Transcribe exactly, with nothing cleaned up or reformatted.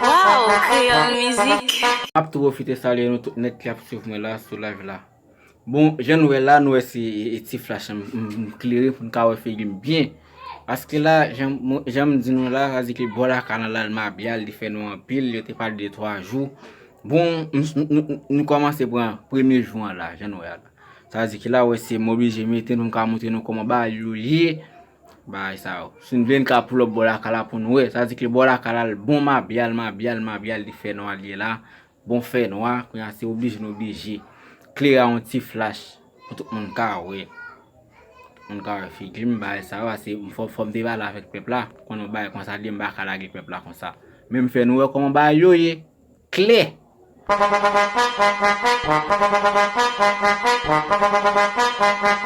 Waw, Kreyòl Mizik. M ap tou pwofite salye nou tout nèt ki ap swiv mwen la sou live la. Bon, jan nou wè la, nou wè se e, e ti flash m, m, m klere pou n ka wè figi m byen. Paske la, jan, m- jan m di nou la, sa di ke bò lakay lan la, l mabyal, li fè nwa anpil, yo te pale de twa jou. Bon, m- m- nou nou kòmanse pran premye jou an la, jan nou wè a la. Sa di ke la, wè se m oblije mete nou, m ka montre nou kòman bagay yo ye. Bagay sa yo. Si n vle n ka pull up bò lakay la pou nou wè. Sa di ke bò lakay la, l bon mabyal, mabyal, mabyal, li fè nwa, li ye la. Bon fè nwa, kounye a se oblije n oblije klere a yon ti flash pou tout moun ka wè. Tout moun ka wè figi m, bagay sa yo, se fò, fò m te pale avèk pèp la, pou konnen yon bagay konsa, li m pa ka lage pèp la konsa. Men m fè nou wè kòman bagay yo ye, klè.